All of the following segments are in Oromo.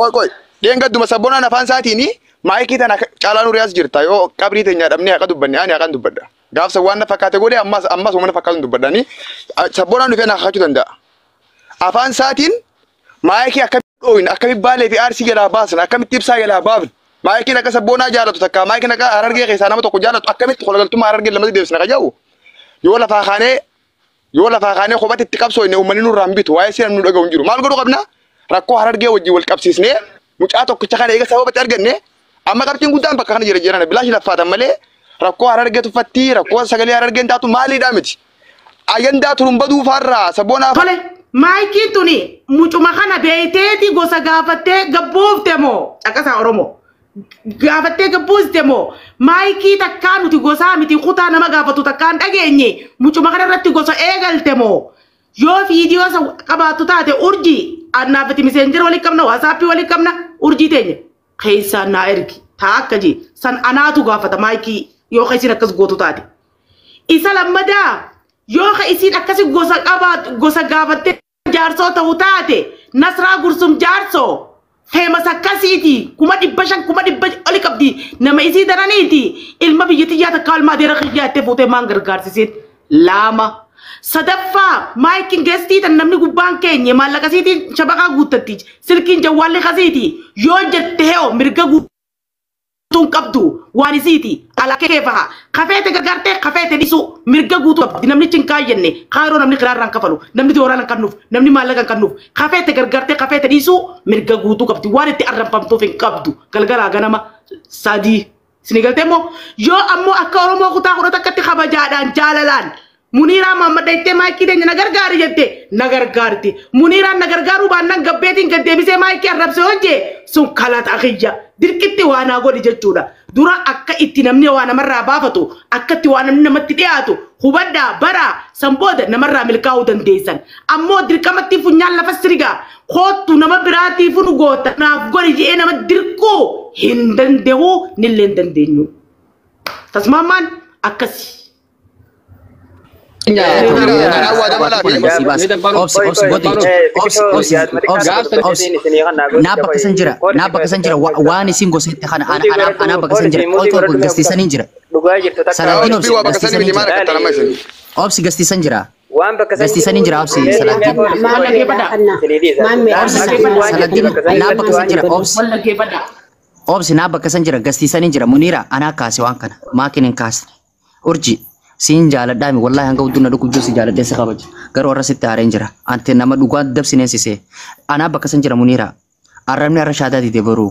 Qoy qoy. Dheengadduma sabboonaan afaan isaatiin maayikii tana caalaa nuriyaas jirta yoo qabrii teenya dhabnee haqa dubbanne ani haqan dubbadha. Gaafsa waan na fakkaate godhe ammas ammas waan na fakkaatu dubbadhani sabboonaan dhufee na kakachuu danda'a. Afaan isaatiin maayikii akkamitti dhooyna akkamitti baalee fi aarsii jalaa baasna akkamitti ibsaa jalaa baafna. Maayikiin akka sabboonaa jaalatu takka maayikiin akka harargee keessaa nama tokko jaalatu akkamitti kolagaltummaa harargee lamatti deebisna kaja'u yoo lafaa kaanee yoo lafaa kaanee kophatti itti qabsoo inni uummanni nurraa hin bitu waa'ee seera nu dhaga'u hin jiru maal godhuu qabna rakkoo harargee wajjin wal qabsiisnee mucaa tokkicha kana eega sababatti arganne amma qabxiin guddaan bakka kana jira jiran bilaashi laffaatan malee rakkoo harargee tuffattii rakkoo sagalee harargeen taatu maaliidhaa miti ajandaa turumbaduu faarraa sabboonaa Tole, maayikiin tuni mucuma kana beeyteeti gosa gaafattee gabbuufte moo caqasaa Oromoo. Gaafattee gabbuuste moo maayikii takkaa nuti gosaa miti kutaa nama gaafatu takkaan dhageenye mucuma kana irratti gosa eegalte moo yoo viidiyoo isa qabaattu taate urjii annaafati miseenjera walii qabna waasaappii walii qabna urjii teenya keessaan naa ergi taa akka jee san anaatu gaafata maayikii yoo ka isin akkas gootu taate. Isa lammadaa yoo ka isin akkasi gosa qabaatu gosa gaafattee jaarsoo ta'u taate Nasraa Gursum jaarsoo feemas akkasiiti 500,000 500,000 oli qabdi nama isii daraniiti ilma biyya tiyyaa takka ilma adeera kiyyaa itti fuutee maan gargaarsisiin lama sadaffaa maayikiin geestii tan namni gubbaan keenye maallaqa isiitiin shabaqaa guuttatti silkiin jawwaalli kasiiti yoo jette heo mirga guutuun qabdu waan isiiti ala keefaha kafeete gargaartee kafeete dhisu mirga guutuu qabdi namnichi hin kaayyenne kaayiroo namni kiraarraan kafalu namni dooraan hin kennuuf namni maallaqa hin kennuuf kafeete gargaartee kafeete dhisu mirga guutuu qabdi waan itti arrabfamtuuf hin qabdu galgalaa ganama sadii isin galtee immoo yoo ammoo akka Oromoo kutaa kudha takkatti kabajaadhaan jaalalaan Muniiraan Mahammad dhayitee maayikii teenya na gargaari jette na gargaarti. Muniiraan na gargaaruu baannaan gabbeetiin gad deebisee maayikii arrabse hojjee sun kalata kiyya. Dirqitti waa naa godhi jechuudha. Dura akka itti namni waa namarraa baafatu akka itti waa namni namatti dhiyaatu hubadhaa baraa san booda namarraa milkaa'uu dandeessan. Ammoo dirqamatti funyaan lafa sirigaa koottu nama biraatiif nu goota naaf godhi jedhee nama dirquu hin danda'u nillee hin dandeenyu. Tasmaammaan akkasi. Naa bakka san jira naa bakka san jira waan isin gosa itti kana anaa bakka san jira qoy qoy gastiisanii jira Salaaddiin obsi gastiisanii jira obsi gastiisan jira gastiisanii jira obsi Salaaddiin obsi Salaaddiin naa bakka san jira obsi obsi naa bakka san jira gastiisanii jira Muniira anaa kaase waan kana maakin hin kaasne urji siin jaaladhaami wallahi hanga hudduu na dhukkubjuu si jaaladhee si kabaja garuu warra sitti haareen jira ante nama dhugaa dabsineen sisee anaa bakka san jira Muniira arrabni arra shaadaa dide boruu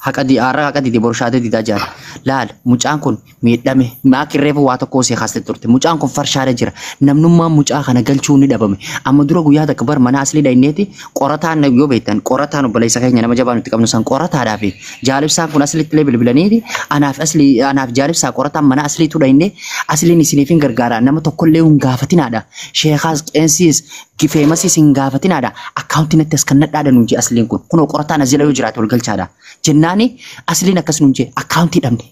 haqa di arra haqa dide boruu shaadaa didaa jaala laal mucaan kun miidhame maakin reefu waa tokko osee kaastee turte mucaan kun farshaadha jira namnummaan mucaa kana galchuu ni dhabame amma dura guyyaa takka bar mana aslii dhayneeti qorataan yoo beektan qorataan obboleessa keenya nama jabaa nuti qabnu san qorataadhaa fi jaalibsaan kun aslitti illee bilbilaniiti anaaf asli anaaf jaalibsaa qorataan mana asliitu dhayne asliin isiniif hin gargaara nama tokkollee hin gaafatinaadha sheekaas qeensiis feemasiis hin gaafatinaadha akkaawuntii natti as kan nadhaadha nuun jee asliin kun kunoo qorataan as jala yoo jiraate ol galchaadha jennaani asliin akkas nuun jee akkaawuntii dhabne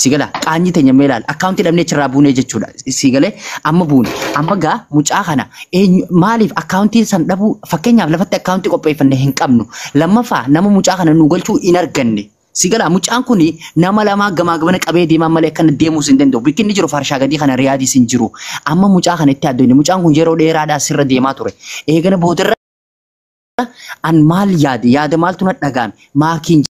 sigala qaanyi teenya mee ilaal akkaawuntii dhabnee achirraa buunee jechuudha sigalee amma buune amma gaa mucaa kana eenyu maaliif akkaawuntii san dhabuu fakkeenyaaf lafatti akkaawuntii qopheeffanne hin qabnu lammaffaa nama mucaa kana nu galchuu hin arganne sigala mucaan kun nama lamaa gamaa gamana qabee deemaa malee akkana deemuus hin danda'u bikkinni jiru farshaa gadii kana riyaadiis hin jiru amma mucaa kana itti addoine mucaan kun yeroo dheeraadhaa sirra deemaa ture eegana boodarra an maal yaade yaada maaltu na dhagaame maakiin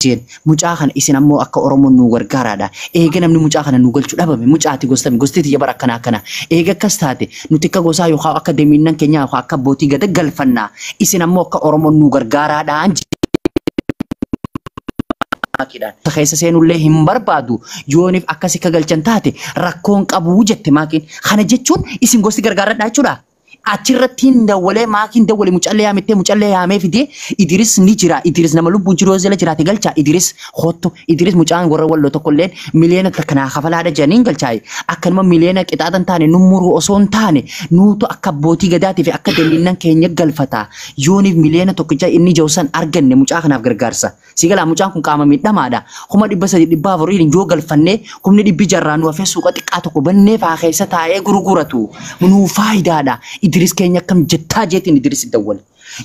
jeen mucaa kana isin ammoo akka Oromoon nu gargaaraadha. Eega namni mucaa kana nu galchu dhabame mucaati gostame gosti tiyya bara akkana akkana. Eega akkas taate nuti akka gosaa yookaan akka deemiinnan keenyaa yookaan akka abbootii gada galfannaa isin ammoo akka Oromoon nu gargaaraadhaan maakiidhaan. Keessa seenullee hin barbaadu yooniif akkas akka galchan taate rakkoon qabuu jette maakiin. Kana jechuun isin gosti gargaaradhaa jechuudha. Achirratti hin dawwalee maakiin dawwale mucallee yaamettee mucallee yaamee fidee Idris ni jira Idris nama lubbuun jiru yoo jala jiraate galcha Idris hoottu Idris mucaan warra walloo tokkolleen miliyoona takka naa kafalaadha jedhaniin galchaaye akkanuma miliyoona qixaaxan taane nu muruu osoo hin taane nuutu akka abbootii gadaatii fi akka daliilan keenya galfata yooniif miliyoona tokkicha inni jawsan arganne mucaa kanaaf gargaarsa si galaa mucaan kun qaama miidhamaadha 300,400 yoo galfannee kumni dhibbi jarraa nu hafee suuqa xiqqaa tokko bannee faa keessa taa'ee gurguratu nuu faayidaadha. Idris keenya akkam jettaa jeetiin Idris dawwale.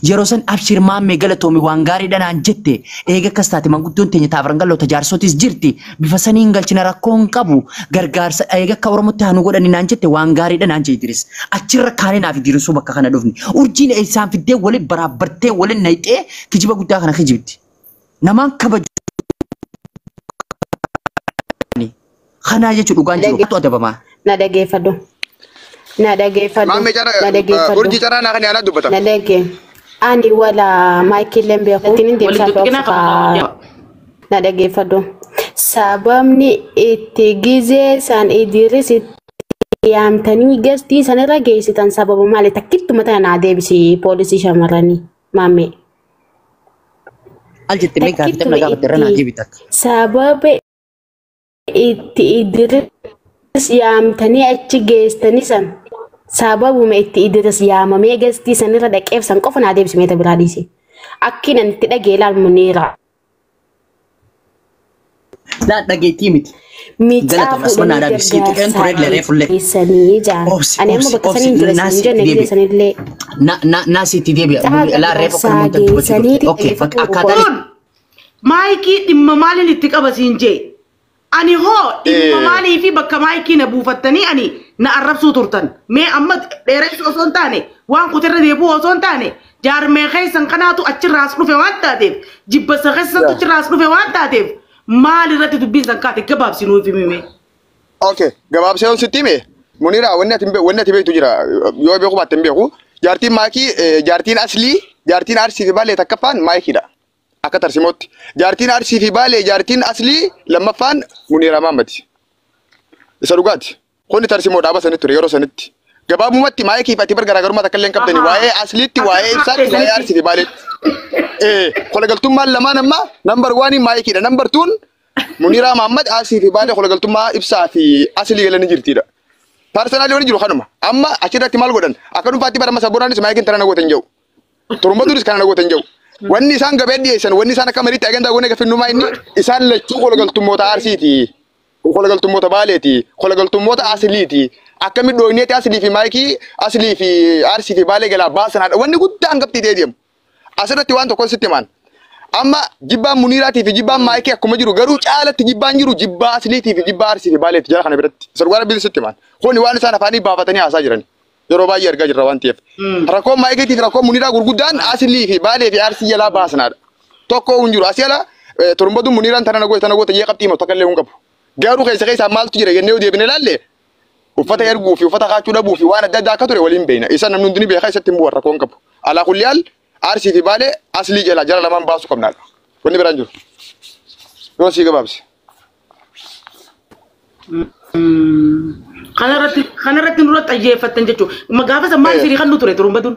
Yeroo san abshir maammee galatoomi waan gaariidha naan jette eega akkas taate manguddoon teenya taafran jaarsootis jirti bifa saniin galchina rakkoo hin qabu gargaarsa eega akka Oromootti haa nu godhani naan jette waan gaariidha naan jee Idris. Achirra kaanee naaf Idrisuu bakka kana dhufni. Urjiin eessaan fiddee waliin baraabbartee waliin nayxee kijiba guddaa kana kijibti. Namaan kabaju. Kanaa jechuun dhugaan jiru. Adabamaa. Na dhageeffadhu. Na dhageeffadhu. Maammee Na dhageeffadhu. urjii carraa naa kan yaanaa dubbata. Na dhagee. Ani wala maayikilleen beeku. Ittiin deemsaa fi Na dhageeffadhu. Sababni itti gizee san Idris itti yaamtanii gastii sanirra geessitan sababa maali? Takkittuma tana naa deebisi poolisii shamarranii maammee. Maal jettee mee gaaffii na gaafatte irra naa deebi takka. Sababa itti Idris yaamtanii achi geessitanii san sababuma itti Idris yaamamee gastii sanirra dhaqeef san qofa naa deebisi meeta biraa dhiisi. Akki nan itti dhagee ilaalu Muniira. Laa dhageettii miti. Micaa Galatoom asuma naa fuudhanii deebisi. Tuqeen ture leree fullee. geessanii jaan. Obsi, Ani amma obsi, bakka obsi, sanii hin jire naas hin itti jenne deebi. geessanillee. Na sitti deebi'a. Micaa Laa reefa kun gargaarsaa mun dubbachuu geessanii turte. Okay, bakka akkaataan Kun maayikii dhimma maaliin itti qaba siin jee. Ani hoo dhimma maalii fi bakka maayikii na buufattanii ani na arrabsuu turtan. Mee amma dheeressuu osoo hin taane waan kutirra deebi'u osoo hin taane jaarmee keessan kanaatu achirraas dhufe waan taateef jibbasa keessantu achirraas dhufe waan taateef maal irratti dubbiin san kaate gabaabsi nuuf himime. Okay, gabaabsee yoon sitti hime Muniira wanni ati wanni ati beektu jira yoo beeku baatte hin beeku. Jaartiin maakii jaartiin aslii jaartiin arsii fi baalee takkaffaan maayikiidha. Akka tarsimootti. Jaartiin arsii fi baalee jaartiin aslii lammaffaan Muniira Maammati. Isa dhugaati. Kuni tarsimoo dhaaba sanitti ture yeroo sanitti. Gabaabumatti maayikii fi ati bar garaagarummaa takka illee hin qabdani. Waa'ee asliitti, waa'ee ibsaatti, waa'ee arsii fi baaleetti. Kolagaltummaan lamaan amma nambar waanii maayikiidha. Nambar tuun Muniira Maammad arsii fi baalee kolagaltummaa ibsaa fi aslii galanii jirtidha. Parsanaalii wani jiru kanuma. Amma achirratti maal godhan? Akka dhuunfaatti bara amma sabboonaanis maayikiin tana na goote hin jiru. Turumbaduunis kana na goote hin jiru. Wanni isaan gabee dhiyeessan, wanni isaan akka mariitti agandaa goone gafinnumaa inni isaan lachuu kolagaltummoota arsiiti. Kolagaltummoota baaleeti. Kolagaltummoota asliiti. Akkamitti dhooyneeti aslii fi maayikii aslii fi arsii fi baalee galaa baasanaadha. Wanni guddaan qabxii ta'ee deemu. Asirratti waan tokko sitti himaan. Amma jibbaan Muniiraatii fi jibbaan maayikii akkuma jiru garuu caalatti jibbaan jiru jibbaa asliitii fi jibbaa arsii fi baaleeti jala kana biratti. Isa dhugaa rabbii sitti himaan. Kuni waan isaan afaanii baafatanii haasaa jiran. Yeroo baay'ee argaa jirra waan ta'eef. Rakkoon maayikiitii fi rakkoon Muniiraa gurguddaan aslii fi baalee fi arsii jalaa baasanaadha. Tokko hin jiru. Asii ala torbaduun Muniiraan tana na goote tana goote jee qabxii himatu takka illee hin qabu. Garuu keessa keessaa maaltu jira jennee yoo deebine ilaalle uffata erguu fi uffata kaachuu dhabuu fi waan adda addaa akka ture waliin beekna. Isa namni hundi ni beeka isatti hin bu'u rakkoon qabu. Alaa kulli haal arsii fi baalee aslii jalaa jala lamaan baasuu qabnaadha. Wanni biraan jiru. Yoo sii gabaabse. Kanarratti nurra xayyeeffattan jechuudha. Gaafa san maal isinii kan nu ture turumbaduun?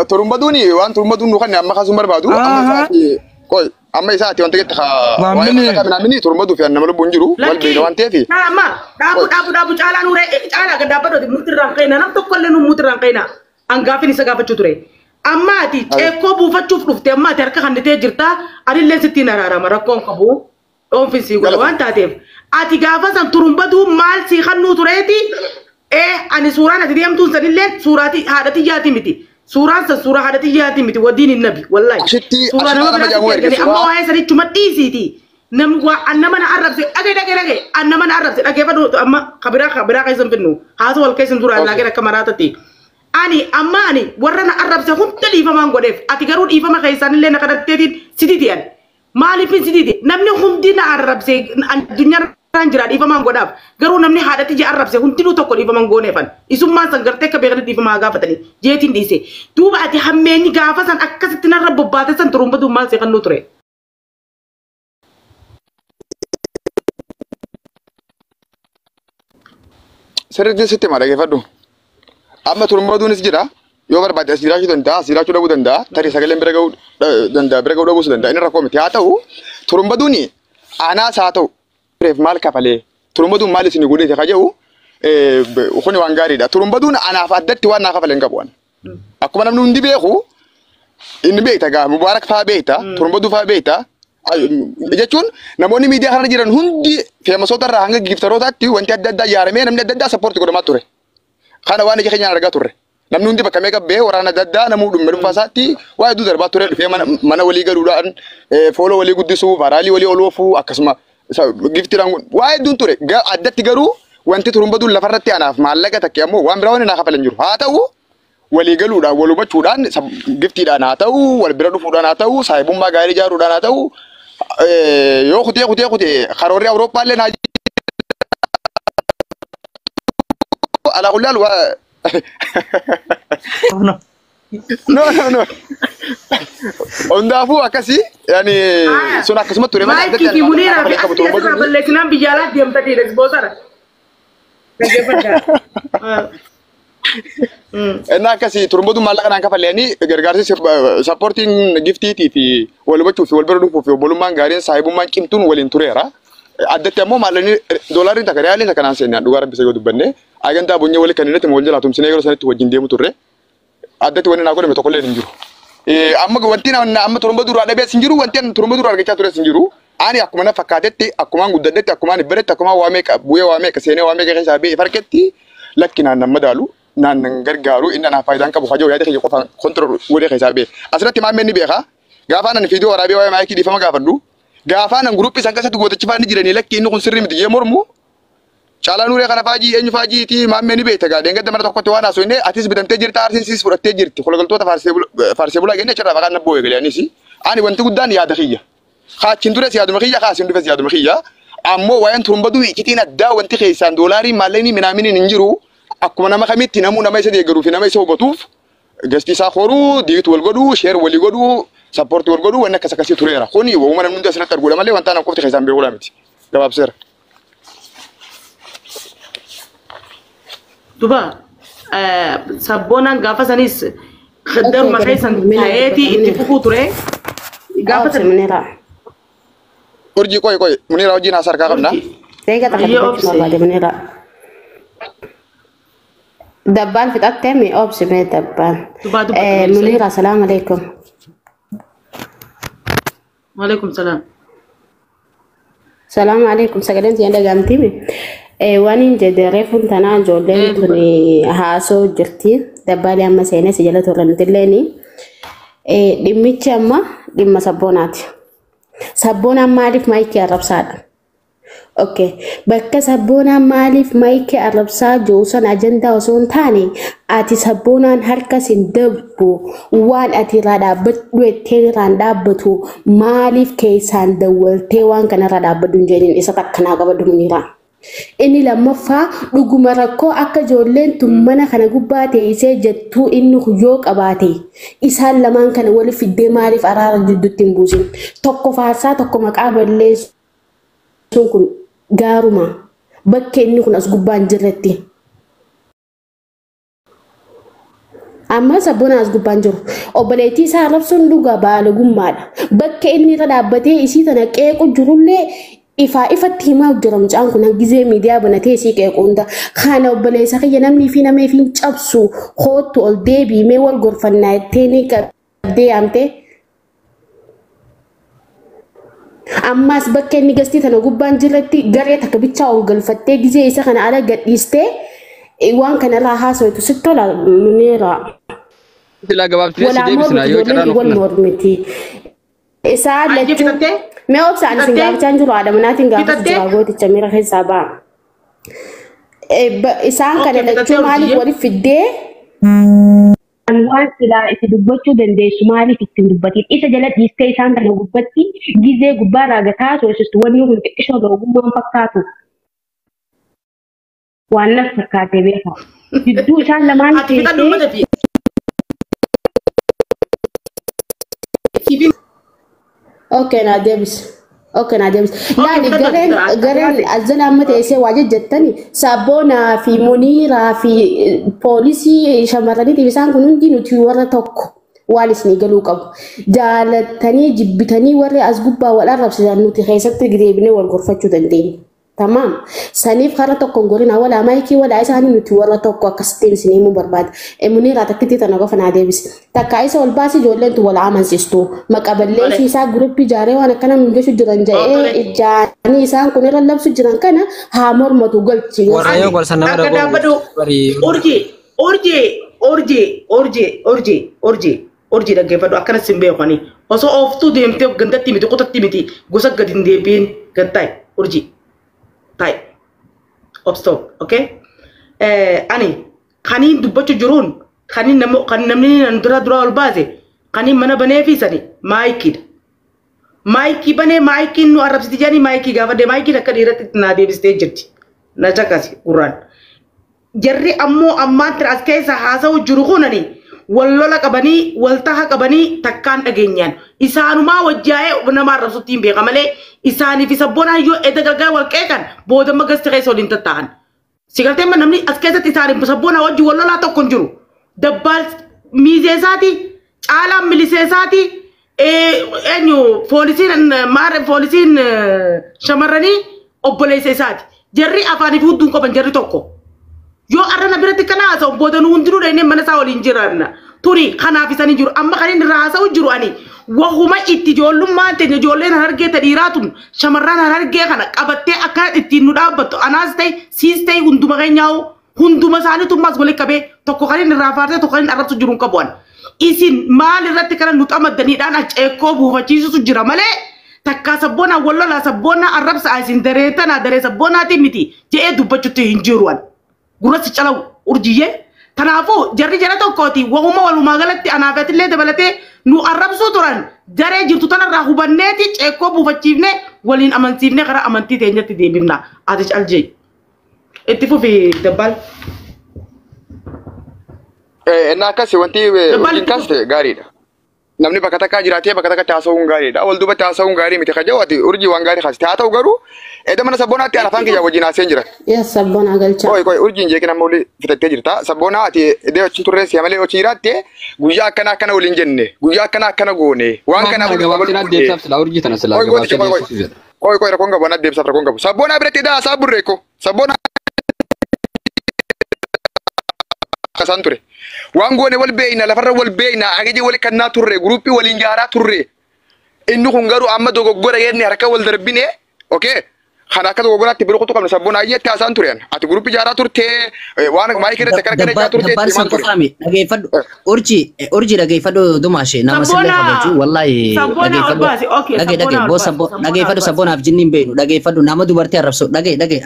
Turumbaduun waan turumbaduun nu kan amma kaasuun barbaadu. Amma isaati qoy amma isaati wanta ketti waa'ee minaamini turumbaduu fi nama lubbuun jiru wal beekna waan ta'eef. Amma dhaabu dhaabu dhaabu caalaa nuree caalaa gad dhaabbatu mutirraan qeena nam tokkollee nu mutirraan qeena hangaafin isa gaafachuu ture. Amma ati ceekoo buufachuuf dhufte amma ati harka kannitee jirta anillee sittiin araarama rakkoon qabu dhoonfin sii godha waan taateef. Ati gaafa san turumbaduu maal sii kannuu tureeti ani suuraan ati deemtuun sanillee suuraatii haadha xiyyaati miti. Suuraan san suuraa haadha xiyyaati miti wadiin hin nabi wallahi. Suuraa nama biraatti erganii amma waa'ee sanichuma dhiisiiti. Nama na arrabse dhagee dhagee dhagee nama na arrabse dhageeffadhu amma kabiraa kabiraa keessa hin finnu haasa wal keessa hin dura allaaqeen akka maraatatti. Ani amma ani warra na arrabse hunda dhiifamaan godheef ati garuu dhiifama keessaanillee na kadhatteetiin sititi ani. Maaliifin sititi namni hundi na arrabse addunyaarraan jira dhiifamaan godhaaf garuu namni haadhatti je arrabse hundinuu tokko dhiifaman gooneefan isummaan san gartee akka beekanii dhiifamaa gaafatanii jeetiin dhiise duuba ati hammeenyi gaafa san akkasitti narra bobbaate san turumbatuun maal seeqannuu ture. Sirriitti sitti hima dhageeffadhu. Amma turumbaduunis jira. Yoo barbaade as jiraachuu danda'a, as jiraachuu dhabuu danda'a, tarii sagaleen bira ga'uu danda'a, bira ga'uu dhabuus danda'a. Inni rakkoo miti. Haa ta'u turumbaduun aanaas haa ta'u reef maal kafalee turumbaduun maal isin godheeti ka jedhu kuni waan gaariidha. Turumbaduun anaaf addatti waan naa kafalee hin qabu. Akkuma namni hundi beeku inni beekta gaa Mubaarak faa beekta, turumbaduu faa beekta. Jechuun namoonni miidiyaa kana jiran hundi feemasoota irraa hanga giftarootaatti wanti adda addaa ijaaramee namni adda addaa sappoortii godhamaa ture. Kana waan ija keenyaan argaa turre. Namni hundi bakka meeqa ba'ee waraana adda addaa namuu dhumme dhuunfaa isaatti waa hedduu darbaa ture dhufee mana walii galuudhaan fooloo walii guddisuu varaalii walii ol oofuu akkasuma giftiidhaan waa hedduun ture. Addatti garuu wanti turumbaduun lafarratti anaaf maallaqa takke ammoo waan biraa waan naa kafalan jiru. Haa ta'u walii galuudhaan wal hubachuudhaan giftiidhaan haa ta'u wal bira dhufuudhaan haa ta'u saahibummaa gaarii ijaaruudhaan haa ta'u yoo kutee kutee kutee karoorri Awurooppaallee naa alaa kullaan waa No. No no no hundaafuu akkasii yani sun akkasuma ture malee Maayikii fi Muniiraa fi asii asirraa balleessinaan biyya alaa deemtanii boosara. Dhaggeeffadhaa. Inni akkasii turumbatu maallaqa naan kafalleeni gargaarsi supportiin giftiitii fi wal hubachuu fi wal bira dhufuu fi obbolummaan gaariin saahibummaan cimtuun waliin tureera. Addatti ammoo maallaqni doolaarri takka riyaaliin takka naan seennaan dhugaa rabbisa yoo dubbanne agantaa bunyee wali kan irratti wal jalaa tumsinee yeroo sanatti wajjin deemu turre. Addatti wanni naa godhame tokkollee hin jiru. Amma wanti amma turumba duraa dhabees hin jiru wanti turumba duraa argachaa tures hin jiru. Ani akkuma na fakkaatetti akkumaan guddadhetti akkumaan baretti akkumaan waa meeqa bu'ee waa meeqa seenee waa meeqa keessaa ba'ee farketti lakki naan nan madaalu naan nan gargaaru inni anaaf faayidaan qabu hajoo yaada kiyya qofaan control godhee keessaa ba'e. Asirratti maammeen ni beeka. Gaafa anan fiidiyoo waraabee waa'ee maayikii dhiifama gaafadhu. Gaafa anan guruppii isaan keessatti gootachi faani jiranii lakki inni kun sirrii miti jee mormu. Caalaa Nuuree kana faajii eenyu faajiiti maammee ni beekta gaa deengadda mana tokkotti waan haasofne atis bitamtee jirta arsiin siis fudhattee jirti kologaltoota faarsee bulaa jennee achirraa maqaan nabboo eegale anis ani wanti guddaan yaada kiyya. Kaachiin dures yaaduma kiyya kaasiin dhufes yaaduma kiyya ammoo waa'een turumbaduu iccitiin addaa wanti keessaan doolaarii maallaqni minaaminiin hin jiru akkuma nama kamitti namuu nama isa deeggaruu fi nama isa hubatuuf gasti isaa horuu diitu wal godhuu share walii godhuu support wal godhuu wanni akkas akkasii tureera. Kuni waa'uma namni hundi asirratti arguudha malee wanta anaan qofti keessaan beekuudha miti. Gabaabseera. Duba sabboonaan gaafa sanis daruma keessan ta'eetii itti fufuu ture. Gaafa Obsi san Muniraa. Urjii qoy qoy Muniraa wajjin haasaa harkaa qabna. Deega takka Ayyee dubbachuu obsi. barbaade Muniraa. Dabbaan fixattee mi obsi mee dabbaan. Dubaa dubbatu. Muniraa salaamu alaikum. Waalaikum salaam. Salaamu alaikum sagaleen siyan dhagaamtii mi? Waan hin jedhe reefuun tanaa ijoolleen tun haasoo jirti. Dabbaalee amma seenee si jala turre nutilleeni. Dhimmichi amma dhimma sabboonaati. Sabboonaan maaliif maayikii arrabsaadha? Okay. Bakka sabboonaan maaliif maayikii arrabsaa jiru san ajandaa osoo hin taane ati sabboonaan harka sin dabbu waan ati irraa dhaabbadhu jettee irraan dhaabbatu maaliif keessaan dawwaltee waan kana irraa dhaabbadhu hin jedhin isa takkanaa qabadhu Muniraa. Inni lammaffaa dhuguma rakkoo akka ijoolleen tun mana kana gubbaa teessee jettuu inni yoo qabaate isaan lamaan kana waliif fiddee maaliif araara jidduutti hin buusin? Tokko faarsaa tokko maqaa balleessuun kun gaaruma bakka inni kun as gubbaa hin jirretti. Amma sabboona as gubbaan jiru. Obboleettii isaa arrabsuun dhugaa baalagummaadha. Bakka inni irra dhaabbatee isii tana qeequ jirullee ifaa ifatti himaa jira mucaan kun gizee miidiyaa banatee isii qeequ hunda. Kana obboleessa kiyya namni fi nama fi hin cabsu koottu ol deebiimee wal gorfannaa jettee ni qabdee yaamtee. Ammaas bakka inni gastii tana gubbaan jirretti garee takka bichaa ol galfattee gizee isa kana ala gadhiistee waan kanarraa haasawatu sitti tola Muniraa. Silaa gabaabsinee si Walaa deebisna mormiti yoo ijoolleen carraa wal nuuf mormiti. Isaan Ayyee lachuu fixattee? mee obsa ani sin Fixattee? gaafachaa hin jiru haadha manaatiin gaafachuu Fixattee? jira gooticha miira keessaa ba'a. Isaan kana Okay, lachuu fixattee maaliif urjiyyee? waliif fiddee? Waan silaa itti dubbachuu dandeessu maaliif ittiin dubbatiin? Isa jala dhiistee isaan kana gubbatti gizee gubbaa raagataa soosistu wanni kun xiqqishoo ogummaan fakkaatu. Waan naf fakkaatee beekaa. Gidduu isaan lamaan Ati fixadhu teessee uummata fi. Okay, naa deebis. Okay, naa deebis. Laali fixadhu. gareen gareen azala amma teessee waa jejjettani sabboonaa fi muniiraa fi poolisii shamarraniitiif isaan kun hundi nuti warra tokko waan isinii galuu qabu. Jaalattanii jibbitanii warri as gubbaa wal arrabsisan nuti keessatti deebinee wal gorfachuu dandeenya. Tamaam. Saniif kara tokkoon gorina walaa maayikii walaa isaanii nuti warra tokko akkasittiin isin himuu barbaada. Muniiraa takkitti tana qofa naa deebisi. Takka isa ol baasii ijoolleen tu wal amansiistu. Maqa balleessii isaa guruppii ijaaree waan akkana nuun jechu jiran jedhee ijaanii isaan kun irra labsu jiran kana haa mormatu galchi. Warra yoo gorsan nama Akka dhaga'u dhaabbadhu. bari Urjii. Urjii urjii urjii urjii urjii urjii dhaggeeffadhu akkanas hin beekani. Osoo ooftuu deemtee gandatti miti qotatti miti gosa gadi hin deebiin gad taa'i urjii taa'i. Obstop okay. Ani kaniin dubbachuu jiruun kaniin nama kan namni nan dura dura ol baase kaniin mana baneefi sani maayikiidha. Maayikii banee maayikiin nu arrabsiti jedhanii maayikii gaafadhe maayikiin akka dhiiratti naa deebistee jirti. Na caqasi gurraan. Jarri ammoo ammaan tana as keessa haasa'u jiru kunani wal lola qabanii wal taha qabanii takkaan dhageenyaan isaanumaa wajjaa'ee nama arrabsutti hin beeka malee isaaniif sabboonaan yoo edda gargar wal qeeqan boodamma gasti keessa waliin tatta'an. Sigaltee namni as keessatti isaaniif sabboonaa wajji wal lolaa tokko hin jiru. Dabbaal miizeesaati caalaan miliseesaati eenyu poolisiin maara poolisiin shamarranii obboleessa isaati. Jarri afaaniif hudduun qaban jarri tokko. Yoo arrana biratti kana haasa'u booda nu hundinuu dhaqnee mana isaa waliin jiraanna. Turi kanaaf isanii jiru. Amma kan inni irraa haasa'u jiru ani wahuma itti ijoollummaan teenya ijoolleen harargee ta dhiiraa tun shamarran harargee kana qabattee akkana ittiin nu dhaabbattu anaas ta'e siis ta'e hunduma keenyaa'u hunduma isaaniitu ammas walitti qabee tokko kan inni irraa faarsee tokko kan inni arrabsu jiru hin qabu ani. Isin maal irratti kana nu xamaddaniidhaan aceekkoo buufachiisutu jira malee takkaa sabboonaa wal lolaa sabboonaa arrabsa isin daree tanaa daree sabboonaatiin miti je'ee dubbachuutti hin jiru ani. Gurratti calawu urjiyyee. Kanaafuu jarri jara tokkooti wahuma walumaa galatti anaafetillee dabalatee nu arrabsuu turan jaree jirtu tanarraa hubanneeti ceekkoo buufachiifne waliin amansiifne karaa amantii teenyatti deebifna. Ati caljee. Itti fufi dabbaal. Inni akkasi wanti wajjin kaaste gaariidha. Namni bakka takkaa jiraatee bakka takkatti haasa'uun gaariidha. Wal duubatti haasa'uun gaarii miti kaja'u ati urjii waan gaarii kaaste. Haa ta'u garuu edda mana sabboonaatti ani afaan kiyya wajjin haasa'een jira. Yaa sabboonaa galchaa. Qoy qoy urjiin jeeqin amma olii fitattee jirta. Sabboonaa ati edda achi turree si'a malee achi jiraatte guyyaa akkana akkana waliin jenne guyyaa akkana akkana goone waan kana Kana gabaabsinaa deebsaaf silaa urjii tana silaa Qoy qoy gabaabsinaa qoy deebsuuf jedha. qoy qoy rakkoon qabu anaa deebsaaf rakkoon qabu. Sabboonaa biratti edda haasaa burreeko. Sabboonaa akkasaan ture. Waan goone wal beeyna lafarra wal beeyna ajaja wal kannaa turre guruppii waliin jaaraa turre. Inni kun garuu amma dogoggora jenne harka wal darbine okay. Kana akka dogoggoraatti bira kutuu qabna sabboon ayyeetti haasaan ture. Ati guruppii jaaraa turtee waan maayikii irratti akkana kana jaa turtee Dabbaal itti san himaan ture. qofaami dhageeffadhu. Urjii urjii dhageeffadhu dumaashe nama sillee Sabboonaa kabaju wallahi sabboonaa ol dhageeffadhu. baasi. Okay Dhage dhage sabboonaa ol boo baasi. sabbo Sabboonaa ol dhageeffadhu baasi. sabboonaaf jinni hin beeknu dhageeffadhu nama dubartii arrabsu dhage dhage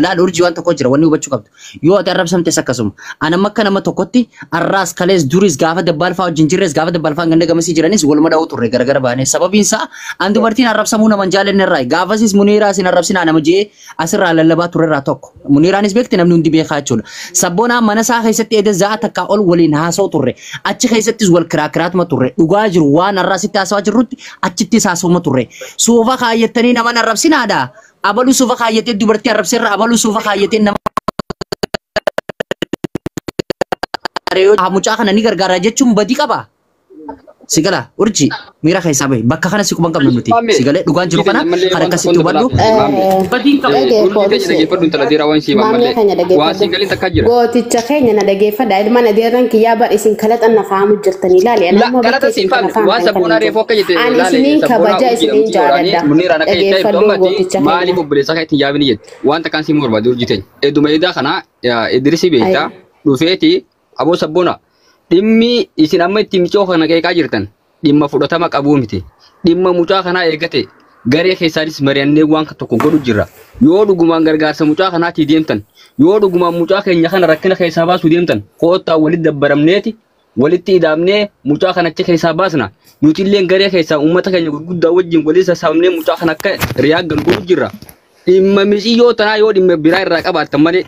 laal urjii waan tokko jira wanni hubachuu qabdu yoo ati arrabsamtes akkasuma anamma akka nama tokkotti arraas kalees duris gaafa dabbaal fa'aa wajjin jirres gaafa dabbaal fa'aa ganda gamasii jiranis waluma dha'uu turre gargar baane sababiin isaa an dubartiin arrabsamuu nama hin jaallanne irraa gaafasis muniiraa isin arrabsinaa nama jee asirraa lallabaa turre irraa tokko muniiraanis beekti namni hundi beekaa jechuudha sabboonaa mana isaa keessatti edda za'a takkaa ol waliin haasa'u turre achi keessattis wal kiraakiraatuma turre dhugaa jiru waan har'aa sitti haasawaa jirrutti achittis haasawuma turre suufa kaayyattanii nama hin arrabsinaadha abaluu suufa kaayyatee dubartii arrabseerra abaluu suufa kaayyatee nama mucaa kana ni gargaara jechuun badii qaba. Sigala urji miira keessaa bahi bakka kana si quban qabnu nuti sigalee dhugaan jiru kana kan akkasitti hubadhu. Badiin qabu. Dhagee Urjii teenya poolisii. dhageeffadhu intala dhiiraa waan sii Maamlee mamallee keenya waan sii dhageeffadhu. galiin takkaa jira. Gooticha keenya na dhageeffadha. Ilma na deeran kiyyaa bar isin kalaxan na faamu jirtanii ilaali. Ani La amma galata bakka siin isin kana faamne waan faamtan kan sabboonaa hin reefu jiru. akka jette Ani laale isiniin sabboonaa kabaja urjii isiniin dhamtii waraanii jaaladha. muniiraan akka jettee Dhageeffadhu ammati gooticha maaliif keenya. obboleessa akka ittiin yaabini jette waan takkaan siin barbaade urjii teenya. Eduma edaa kana Idrisii beektaa Ayi. dhufeeti aboo sabboona dhimmi isin amma ittiin micoo kana qeeqaa jirtan dhimma fudhatama qabuu miti dhimma mucaa kanaa eeggate garee keessaanis mari'annee waan tokko godhu jirra yoo dhugumaan gargaarsa mucaa kanaatii deemtan yoo dhugumaan mucaa keenya kana rakkina keessaa baasuu deemtan koottaa walitti dabbaramneeti walitti idaamnee mucaa kana achi keessaa baasna nuti illee garee keessaa uummata keenya gurguddaa wajjin walitti sassaabnee mucaa kana akka riyaa galu godhu jirra dhimma miciyyoo tanaa yoo dhimma biraa irraa qabaattan malee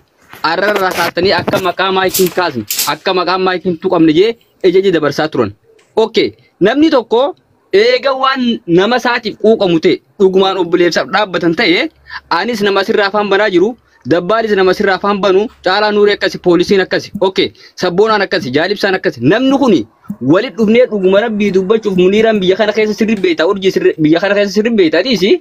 arrarraa kaatanii akka maqaa maayikiin kaasne akka maqaa maayikiin tuqamne jee ejeji dabarsaa turan. Okay, namni tokko eega waan nama isaatiif quuqamu ta'e dhugumaan obboleessaaf dhaabbatan ta'e anis nama asirraa afaan banaa jiru dabbaalis nama asirraa afaan banu caalaa nuuree akkasi poolisiin akkasi okay sabboonaan akkasi jaalibsaan akkasi namni kuni walit dhufnee dhuguma rabbii dubbachuuf muniiraan biyya kana keessa sirri beektaa urjii sirri biyya kana keessa sirri beektaa dhiisi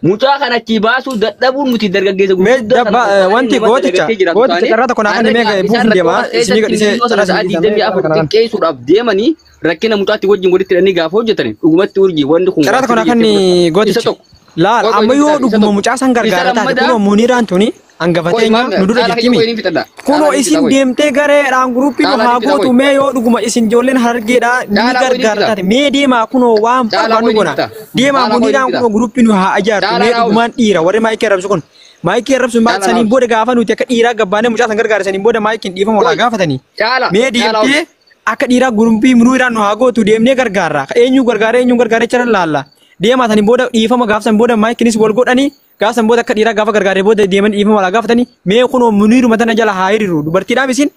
mucaa kana achii baasuu dadhabuun nuti dargaggeessa Mee gurguddaa kana dabba qophaa'anii wanti nama gooticha dalagatee jiraatu gooticha taane carraa tokko naa har'a kan mee isaan buufuun deema rakkoo isinii keessatti gadhisee miidhoo carraa sana sa'aa isinii dhiisamee digdamii afur kana kanaan. xiqqeessuudhaaf deemanii rakkina mucaatti wajjin walitti hidhanii gaafa hojjetan dhugumatti urjii wanti kun Carraa waan tokko naa sirrii kan jettee fudhata. Isa gooticha. tokko Laal qoy qoy amma yoo isa dhuguma tokko mucaa san isa gargaara taate lammadaa kunoo muniiraan tuni Hangafa Qoy teenya maamna nu dura caalaa jirti kiyya mi. qoy ni fixadha. Kunoo Caalaa ni isin fixa qoy. deemtee gareedhaan guruppii nu Caalaa ni haa fixa gootu qoy. mee yoo dhuguma isin ijoolleen harargeedhaa ni Caalaa qoy ni gargaara fixa. taate mee deemaa kunoo waan Caalaa barbaannu qoy ni goona. fixa. Deemaa Caalaa qoy ni muniiraan fixa. kunoo guruppii nu haa ijaartu Caalaa mee naawus. dhugumaan dhiira warri maayikii arrabsu kun. Maayikii arrabsu Caalaa saniin naawus. booda gaafa nuti akka dhiiraa gabbaanee mucaa san gargaara saniin booda maayikiin dhiifama walaa Qoy. gaafatanii. Caalaa. Mee Caalaa deemtee akka dhiiraa gurumpii muniiraan nu haa gootu deemnee gargaarra. Eenyu gargaara eenyu gargaara jecha laalla. Deemaa saniin booda dhiifama gaafa san booda maayikiinis wal godhanii gaafa san booda akka dhiiraa gaafa gargaaree booda deeman dhiifama walaa gaafatanii mee kunoo muniiruma tana jala haa hiriiru dubartiidhaaf isin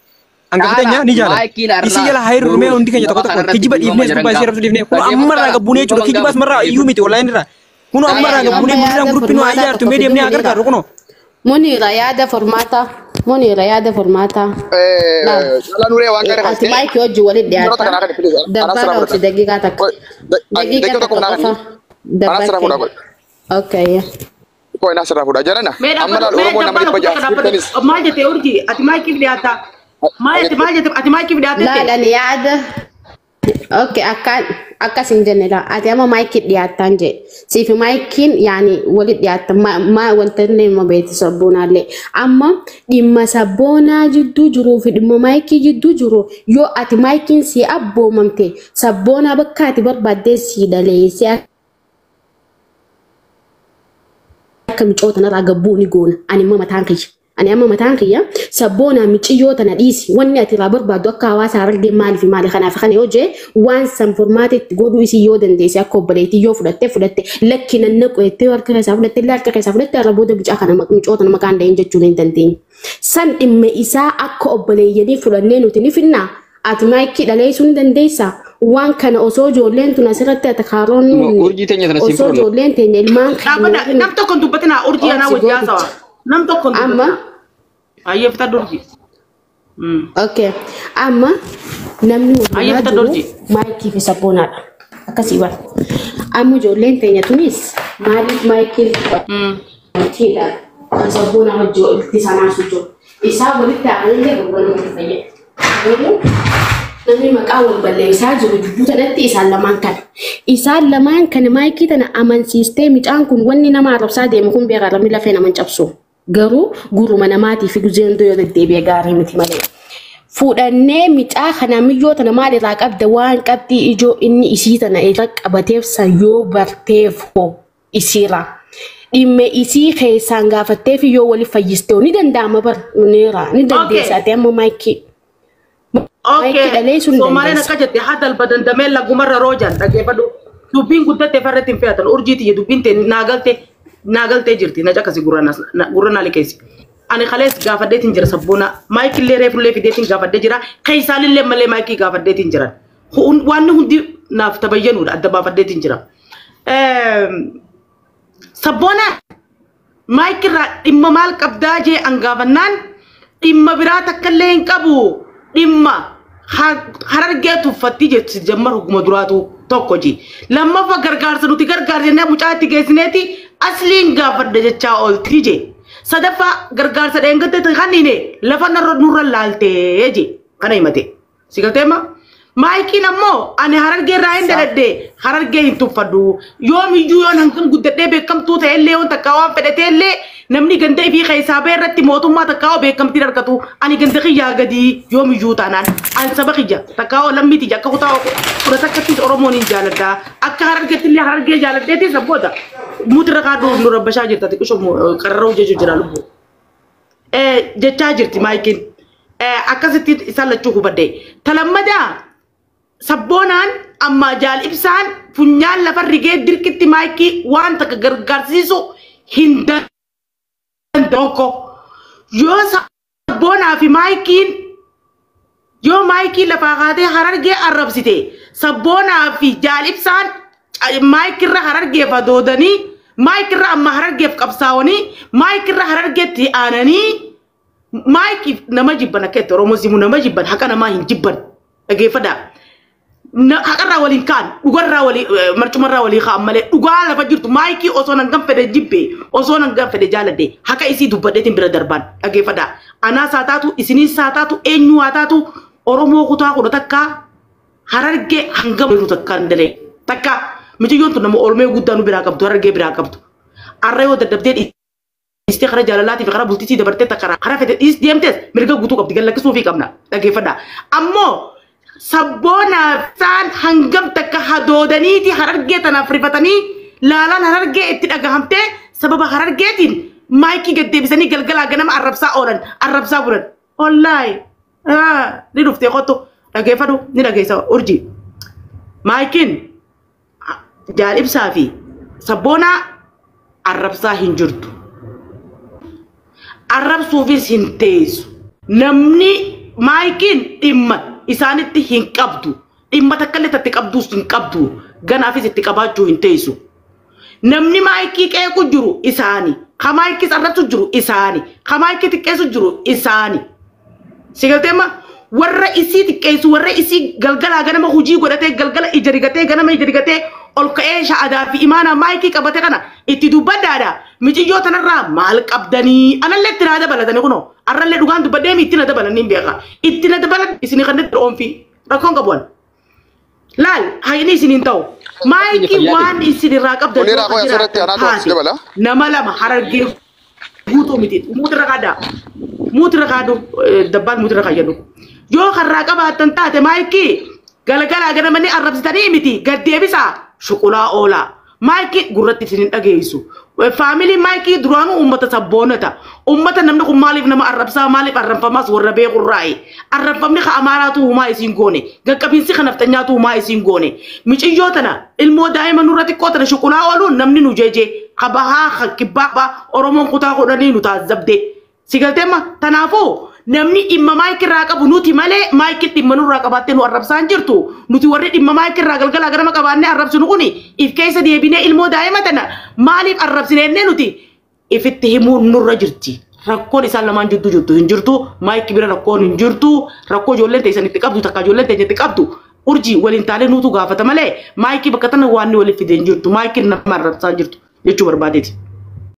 hangafa teenya Caalaa ni jaalladha. maayikiin Isin har'aas jala haa hiriiru mee boruus hundi keenya nama tokko tokko kanarratti kijiba dhiifama dhiifnee jiran gubbaa isii gaafatu. rabsu dhiifnee kun ammarraa Dhaggeeffadhaa gabbuunee jechuudha dhiifama kijiba gaafatu. asmarraa iyyuu miti wallaahi irraa. Kunoo ammarraa Caalaa Amma gabbuunee muniiraan yaada guruppii nu haa furmaataa ijaartu tokko mee fiduu deemnee haa Muniira. gargaarru kunoo. Muniira yaada furmaataa. Muniira yaada furmaataa. Laal. Caalaa Nuree waan gaarii Ati kaastee maayikii wajjin walitti yeroo dhiyaatta. takka naa kenni please anaa Dabbaa sirraa obsi fudhadha. daqiiqaa takka. Daqiiqa Daqiiqaa tokko takka naa qofa. kenni. Anaa Dabbaa sirraa fuudha kenni. qoy. Okay. Qoy naa sirraa fuudha. Jarana Mee amma dhaabbadhu laal mee Oromoon nama dabbaa dhibba tokko jaha dhaabbadhu. jirtanis. Maal jette urjii ati maayikiif dhiyaatta? Maal jette maal jette ati maayikiif Laal dhiyaattette? ani yaada. Okay, akkaan akkas hin jenne laa. Ati amma maayikii dhiyaattaan jee. Siif maayikiin yaani walitti dhiyaatta. Ma wanta illee ma beekti sabboonaallee. Amma dhimma sabboonaa jidduu jiruu fi dhimma maayikii jidduu jiru yoo ati maayikiin si abboomamte sabboonaa bakka ati barbaaddee si dhaleessee akka micoota narraa gabbuu ni goona. Ani amma mataan kiyya. Ani amma mataan kiyya sabboonaa miciyyoo tana dhiisi. Wanni ati irraa barbaaddu akka hawaasa harargee maali fi maali kanaaf kana yoo jee waan san furmaata itti godhuu isii yoo dandeesse akka obboleettii yoo fudhatte fudhatte lakki nan naqu jettee harka keessaa fudhatte illee harka keessaa fudhatte har'a booda bicaa kana micoo tana maqaan dhaheen jechuun hin dandeenye. San dhimma isaa akka obboleeyyanii fudhannee nuti ni finnaa. Ati maayikii dhaleessuu ni dandeessaa. Waan kana osoo ijoolleen tun asirratti ati kaaroon nuunne Urjii teenya tana siin osoo fudhannu. ijoolleen teenya ilmaan Dhaabbadha keenya nam tokko hin dubbatinaa urjii anaa Obsi wajji haasawa. gooticha. Nam tokko hin Amma dubbatinaa. Ayyee fixadhu urjii. okay amma namni Ayyee walirraa fixadhu jiru urjii. maayikii fi sabboonaadha. Akkasii bara. Amma ijoolleen teenya tunis maaliif maayikiin tiidha kan sabboonaa hojii walitti sanaas jiru. Isaa walitti aanillee gurguranii fayyadu. Garuu namni maqaa wal balleessaa jiru jidduu tanatti isaan lamaan kana. Isaan lamaan kana maayikii tana amansiistee micaan kun wanni nama arrabsaa deemu kun beekaa namni lafee nama hin cabsu. Garuu guruma namaatii fi guzeen yoo deddeebi'e gaarii miti malee. Fuudhannee micaa kana miyyoo tana maal irraa qabda waan qabxii ijoo inni isii tana irra qabateef san yoo barteef hoo isiirra. Dhimma isii keessaan gaafatteef yoo wali fayyistee ni danda'ama bar neera ni dandeessa ati amma maayikii. Okay. Maayikii dhaleessuu ni Soomaaleen dandeessa. akka jette haa dalba dandamee lagumarra roojan dhaggeeffadhu. Dubbiin guddatte farratti hin fe'atan urjii tiyya dubbiin tee naagaltee naagaltee jirti na caqasi gurra naa liqeessi. Ani kalees gaafadheetiin jira sabboona maayikillee reefullee fideetiin gaafadhee jira keessaalillee malee maayikii gaafadheetiin jiran. Waanni hundi naaf tabayyanuudha adda baafadheetiin jira. Sabboona maayikirraa dhimma maal qabdaa jee an gaafannaan dhimma biraa takka illee hin qabu dhimma harargee tuffatti jechi jammar huguma duraatu tokko ji lammaffaa gargaarsa nuti gargaarsa mucaa itti geessineeti asliin gaafadha jechaa oolti je sadaffaa gargaarsa dheengatte kannine lafa narra nurra laaltee je kana himate si galteema maayikiin ammoo ani harargee irraa hin daladhe harargee hin tuffadhu yoomiyyuu yoon hangam guddadhee beekamtuu ta'ellee yoon takkaa waan fedhateellee namni ganda ifii keessaa ba'e irratti mootummaa takkaa beekamtiin argatu ani ganda kiyyaa gadii yoomiyyuu taanaan an saba kiyya takkaa lammii tiyya akka kutaa kudha takkattis oromoon hin jaaladha akka harargeetti illee harargee jaaladheetis abboota mutirra kaadhu nu rabbashaa jirta xiqqisho qarrarra hojjechuu jira lubbuu. Jechaa jirti maayikiin akkasitti isaan lachuu hubadhe talammadaa sabboonaan amma jaal ibsaan funyaan lafa rigee dirqitti maayikii waan takka gargaarsiisu hin danda'u. Yoo sabboonaa fi maayikiin yoo maayikii lafaa kaatee harargee arrabsite sabboonaa fi jaal ibsaan maayikirra harargeef adoodanii maayikirra amma harargeef qabsaa'anii maayikirra harargeetti aananii maayikiif nama jibban akka itti Oromoo simu nama jibban haqa namaa hin jibban dhageeffadhaa. Haqarraa waliin ka'an dhugarraa walii marcumarraa walii ka'an malee dhugaa lafa jirtu maayikii osoo nan fedhe jibbe osoo nan fedhe jaaladhe haqa isii dubbadheetiin bira darbaan dhageeffadhaa. Anaas haa taatu isiniis haa taatu eenyu haa taatu Oromoo kutaa kudha takkaa harargee hangam jiru takka hin dalee takka miciyyoon tun nama oolmee guddaa nu biraa qabdu harargee biraa qabdu. Arra yoo dadhabdee Dhiistee karaa jaalalaatii fi karaa bultiitii dabartee takka karaa fedhe dhiis deemtes mirga guutuu qabdi gallakkisuu fi qabna dhaggeeffadha. Ammoo sabboonaaf isaan hangam takka hadoodaniiti harargee tanaaf rifatanii laalaan harargee itti dhagahamtee sababa harargeetiin maayikii gaddeebisanii galgalaa ganama arrabsaa oolan arrabsaa bulan. Wallaahi ni dhuftee qottu dhaggeeffadhu ni dhageessa urjii. Maayikiin jaalibsaa fi sabboonaa arrabsaa hin jirtu. Arrabsuufis hin teessu. Namni maayikiin dhimma isaanitti hin qabdu. Dhimma takka illee tatti qabduus hin qabdu. Ganaafis itti qabaachuu hin teessu. Namni maayikii qeequ jiru isaani. Ka maayikii arrabsu jiru isaani. Ka maayikii xiqqeessu jiru isaani. Sigalteema warra isii xiqqeessu warra isii galgalaa ganama hojii godhatee galgala ija rigatee ganama ija rigatee ol ka'ee sha'adaa fi imaanaa maayikii qabate kana itti dubbaddaadha. Miciyyoo tanarraa maal qabdanii anallee itti naa dabalatanii kunoo arrallee dhugaan dubbaddeemi itti na dabalanii hin beeka. Itti na dabalan isinii kan itti oomfi rakkoon qabuun. Laal hayni isin hin ta'u. Maayikii waan isin irraa qabdan Munira qoy asirratti anaatu as dabala. Nama lama harargee guutuu miti muutirra qaadaa. Muutirra kaadu dabbaan muutirra kaayyadu. Yoo karraa qabaattan taate maayikii galgalaa ganamanii arrabsitanii miti gaddeebisaa shuqulaa oolaa. Maayikii gurratti isin hin dhageessu. Faamiliin maayikii duraanuu uummata sabboonata. Uummata namni kun maaliif nama arrabsaa maaliif arrabfamaas warra beekurraayi. Arrabfamni ka amaaraatu humaa isiin goone. Gaqqabiinsi ka naftanyaatu humaa isiin goone. Miciyyoo tana ilmoo daa'ima nurra xiqqoo tana shuqulaa ooluun namni nu jeejee. Kabahaa kibbaa Oromoon kutaa kudhanii nu taazzabde. Sigalteema tanaafuu namni dhimma maayikii irraa qabu nuti malee maayikii dhimma nurraa qabaattee nu arrabsaan jirtu. Nuti warri dhimma maayikii irraa galgalaa ganama qabaannee arrabsinu kuni if keessa deebinee ilmoo daa'ima tana maaliif arrabsine jennee nuti ifitti himuun nurra jirti. Rakkoon isaan lamaan jidduu jirtu hin jirtu maayikii bira rakkoon hin jirtu rakkoo ijoolleen teessan itti qabdu takka ijoolleen teenya itti qabdu urjii waliin taalee nuutu gaafata malee maayikii bakka tana waan waliif fide hin jirtu maayikiin nama arrabsaan jirtu jechuu barbaadeeti.